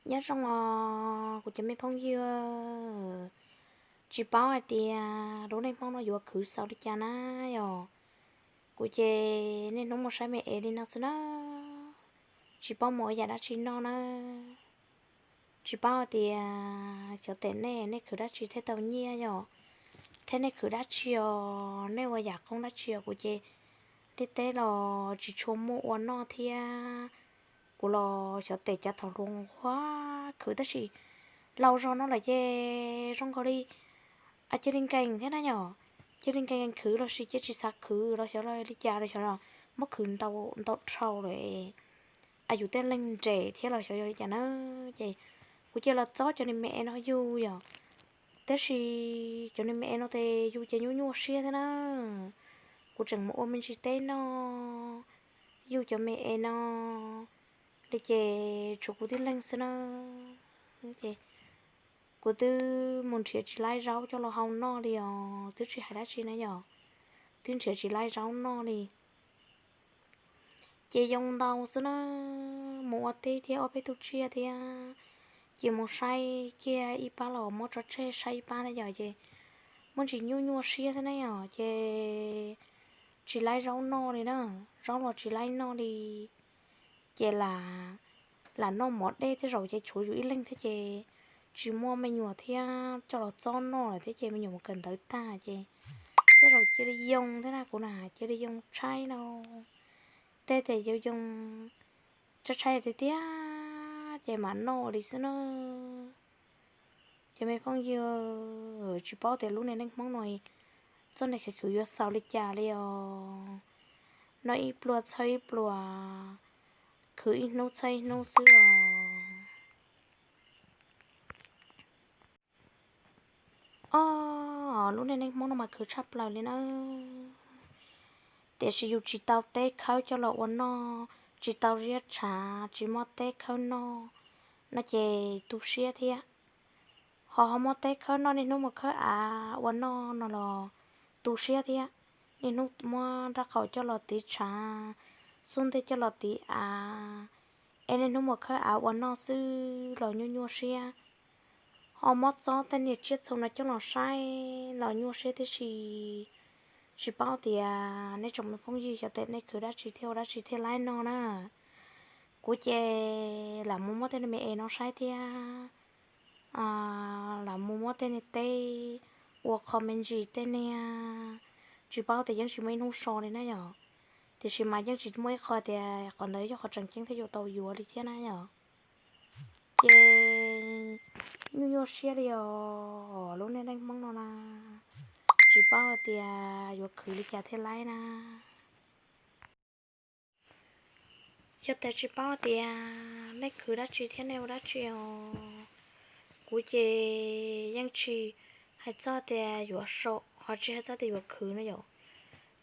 Nyob zoo os kuv cov me phooj ywg, tsis paub hais tias lub neej Hmoob no yuav khwv xaus li cas na yom. Kuv ces niaj hnub mus saib me es li no xwb na, tsis paub mus ua yam dab tsi noj na. Tsis paub hais tias xyov tej nej, nej khwv dab tsi thiaj tau nyiaj yom, thiab nej khwv dab tsi os, nej ua yam qoob dab tsi os. Kuv ces liaj teb los tsis tshua muaj ua noj thiab, kuv los xyov tej cav thaum hluas nquag khwv tab sis laus zog no lawm ces zoo nkaus li cia li nkees thiab na yom. Cia li nkees, nkees khwv los sis cia tsis xav khwv los xyov li cas los xyov los muab khwv ntau dhau lawm, yus tej leeg nres thiab los xyov yog li cas na. Ces kuv cia li los txob cov niag me es no yug yom, tab sis cov niag me es no ces yug ces nyuaj nyuaj siab thiab na. Kuv tseem mus ua me ntsis teb noj, yug cov me es no li ces tshuav kuv tib leeg xwb na. Ces kuv twb mus nrhiav tsis laib zaub coj los hau noj li os, twb tsis hais dab tsi na yom, twb nrhiav tsis laib zaub noj li. Ces yoo ntau xwb na, mus ua teb thiab ob peb tug tsiaj thiab, ces mus saib kiag ib pab los muab tso tseg saib ib pab na yom, ces muaj ntsis nyuaj nyuaj siab thiab na yom, ces tsis laib zaub noj li na, zaub los tsis laib noj li. Ces lam noj mov dej tej zaum ces tshuav yus ib leeg thiab ces tsis muaj me nyuam thiab coj los txob noj lawm thiab ces me nyuam mus kawm ntawv tag ces tej zaum cia li yoo thiab na, kuv na cia li yoo tshaib no, tej tes yoo yoo tshaib tshaib tiag tiag ces mam noj li xwb na. Cov me phooj ywg, tsis paub tias lub niag neej Hmoob no txoj niag khwv khwv yuav xaus li cas li os. Noj ib pluag txhawb ib pluag, khwv ib hnub txhawb ib hnub xwb os. Ob, lub niag neej Hmoob no mas khwv tshaj plaws li na. Tiam sis yus tsis tau teb khawb coj los ua noj, tsis tau ziab tshav, tsis muaj teb khawb noj no ces tu siab thiab. Ho ho muaj teb khawb noj, niaj hnub mus khawb av ua noj no los tu siab thiab. Niaj hnub muab nrab qaum coj los tiv tshav, xub ntiag coj los tiv av, es niaj hnub mus khawb av ua noj xwb los nyuaj nyuaj siab. Ho muab txob tej niag tsiaj txhu no coj los saib los nyuaj siab tib si. Tsis paub tias nej tsoom me phooj ywg xyov tej nej khwv dab tsi thiab ua dab tsi thiaj laib noj na. Kuv ces lam mus muab tej niag me es no saib thiab, lam mus muab tej niag teb ua qho me ntsis tej niag, tsis paub tias yeej tsis muaj ib hnub so li na yom. Tiam sis mas yeej tsis muaj ib qho tias qhov ntawd yog qhov tseem ceeb thiaj yuav tau yuav li thiab na yom. Ces nyuaj nyuaj siab li os lub niag neej Hmoob no na, tsis paub hais tias yuav khwv li cas thiaj laib na. Xyov tias tsis paub tias nej khwv dab tsi thiab nej ua dab tsi os. Kuv ces yeej tsis hais txog tias yuav so, ho tsis hais txog tias yuav khwv no yom.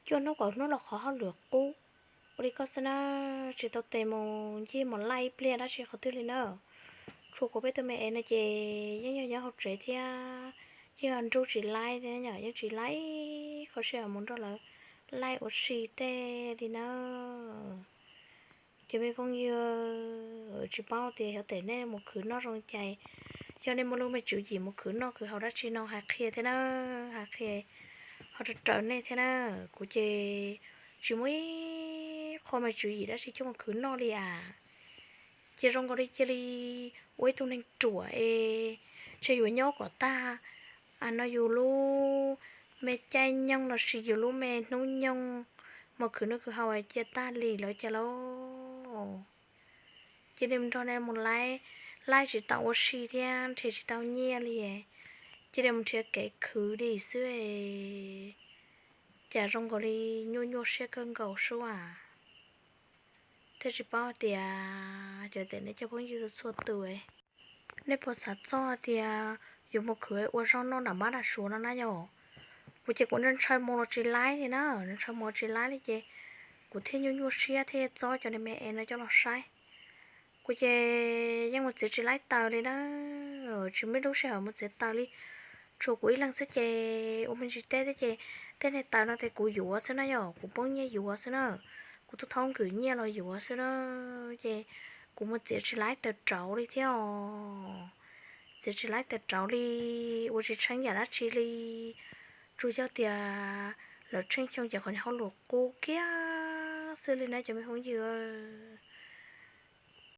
Cuaj hnub kaum hnub los qhov hauj lwm qub, ua li koj xwb na, tsis tau tes mus ncig mus laij ib pliag dab tsi qhov twg li na. Tshuav kuv peb tug me es no ces yeej yog nyob hauv tsev thiab, yeej yog nrug tsis laib, yeej tsis laib qhov sij hawm mus nrog lawv laij ua si tej li na. Cov me phooj ywg, tsis paub tias xyov tej nej mus khwv noj zoo li cas, yog nej muaj lub me tswv yim mus khwv noj khwv haus dab tsi no hais qhia thiab na, hais qhia ho raws raws nej thiab na. Kuv ces tsis muaj ib qho me tswv yim dab tsi coj mus khwv noj li as. Ces zoo nkaus li cia li ua ib tug neeg ruam es ntshe yuav nyob kom tag no yus lub me caij nyoog lossis yus lub me hnub nyoog mus khwv noj khwv haus cia tag li lawm cas lauj. Cia li nrog nej mus laij, laij tsis tau ua si thiab nrhiav tsis tau nyiaj li, cia li mus nrhiav kev khwv li xwb. Cas zoo nkaus li nyuaj nyuaj siab kawg nkaus sub as. Thiab tsis paub tias cov tej nej cov phooj ywg txhua tus, nej puas xav txog tias yuav mus khwv ua zaub noj nram mab nram suav no na yom? Kuv ces kuv ntshaw mus los tsis laib li na, ntshaw mus los tsis laib li ces kuv thiaj nyuaj nyuaj siab thiaj txob cov niag me es no coj los saib. Kuv ces yeej mus txiav tsis laib taws li na, tsis muaj ib lub sij hawm mus txiav taws li. Tshuav kuv ib leeg xwb ces ua me ntsis teb thiab ces tej niag taws no ces kuv yuav xwb na yom, kuv poob nyiaj yuav xwb na, kuv tus thaub nkws nyiaj los yuav xwb na. Ces Kuv mus txiav tsis laib taws rauv li thiab os. Txiav tsis laib taws rauv li, ua tsis tsheej yam dab tsi li. Tsuas yog tias lawv tsheej xyoo ces qhov niag hauj lwm qub kiag xwb li na cov me phooj ywg.